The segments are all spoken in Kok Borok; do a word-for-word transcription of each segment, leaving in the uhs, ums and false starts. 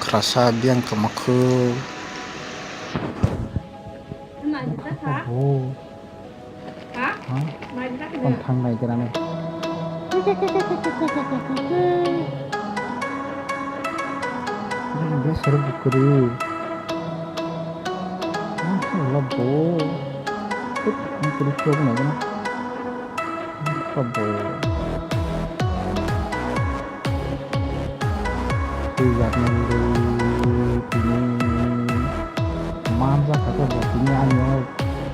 Rasa biyang tongma khe. Oho. Ha? Tong thang nai gra nai. Biyang de sero bukuri. Ah, labo. Ang kiri kiri nai gra. Labo. Twijak nangwi tini manjak kha khe bo tini ani o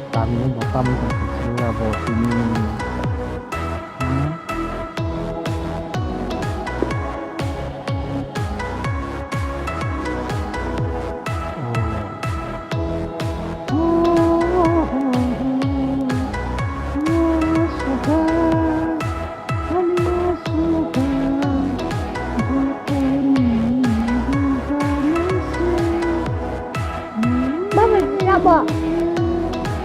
kami o bo tamni tong sila bo tini. Hmm? Oh. Baba, sabo.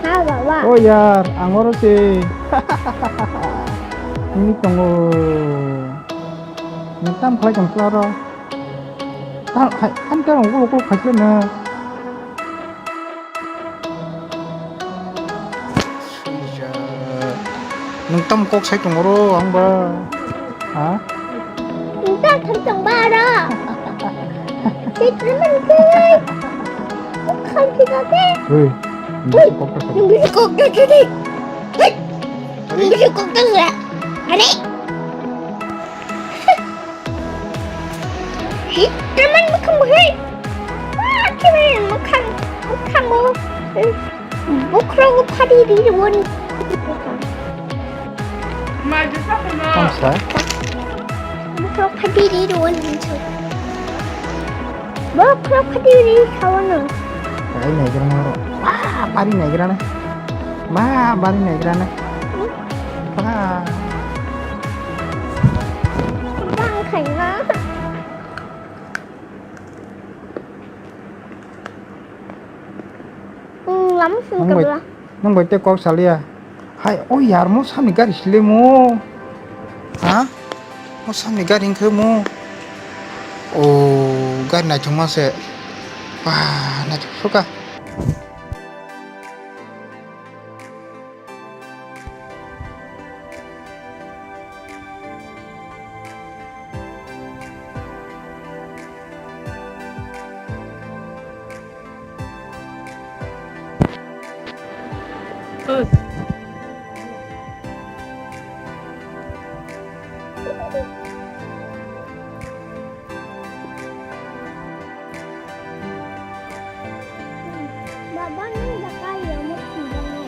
Ha, baba. O yar, ang oro se. Ini tongo. Ni tam khlai tong khlaro. Tam hai, ani tam ulo ulo khaisle na. Swijak. Nwng tamo kok sai tongo ro ang ba? Ha? Nwng tamo thang tong ba ro? Swijak nwng twi. Kok khai khi ka te? Hei, nwng bisi kok ta khai. Nwng bisi kok ta khai di. Hei. Nwng bisi kok ta khai. Are. Hi, teman makhang bahai. Wah, teman makhang, makhang bo. Bukhro phadi ri won. Tamsa. Bukhro phadi ri won. Bukhro phadi ri khawano. Ai nai gra maro. Ah, pari nai gra na. Ma, pari nai gra na. Ba. Bang khaina. Hmm, lama sini kabla. Nwng bai tei kok saliya. Hai, o yar mo samni gari sile mo. Ha? Mo samni gari wngkhe mo. O, gari naithokma se. Ba, naithok suka. Baba, nwng da kaiya mo thwibano?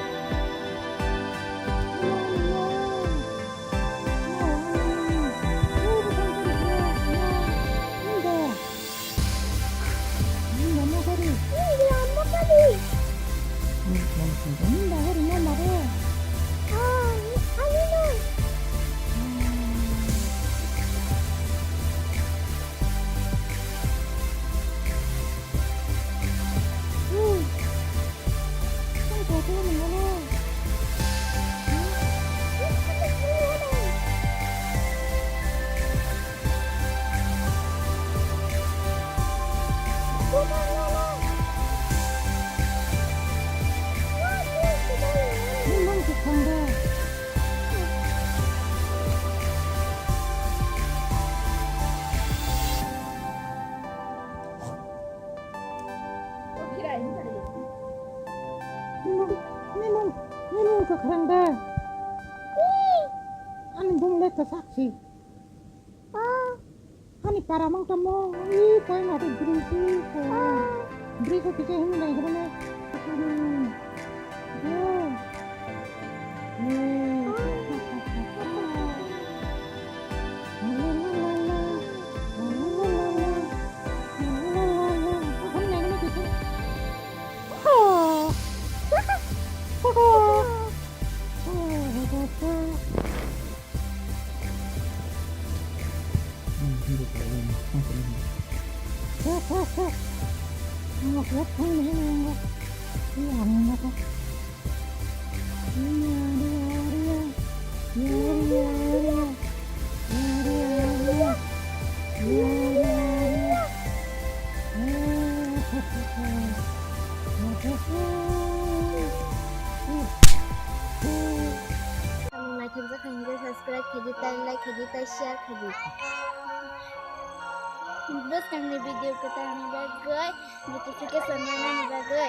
Nini, nini, nini kwkhwrang de. Ani bumle kwchak si. Ani para mang tamo, i koi mate bridge ko. Bridge ko kisa hini nai hini. Naithokjak kha hingkhe subscribe khaidi, tei like khaidi, tei share khaidi. Bwskangni video kwtalni bagwi notification manani bagwi.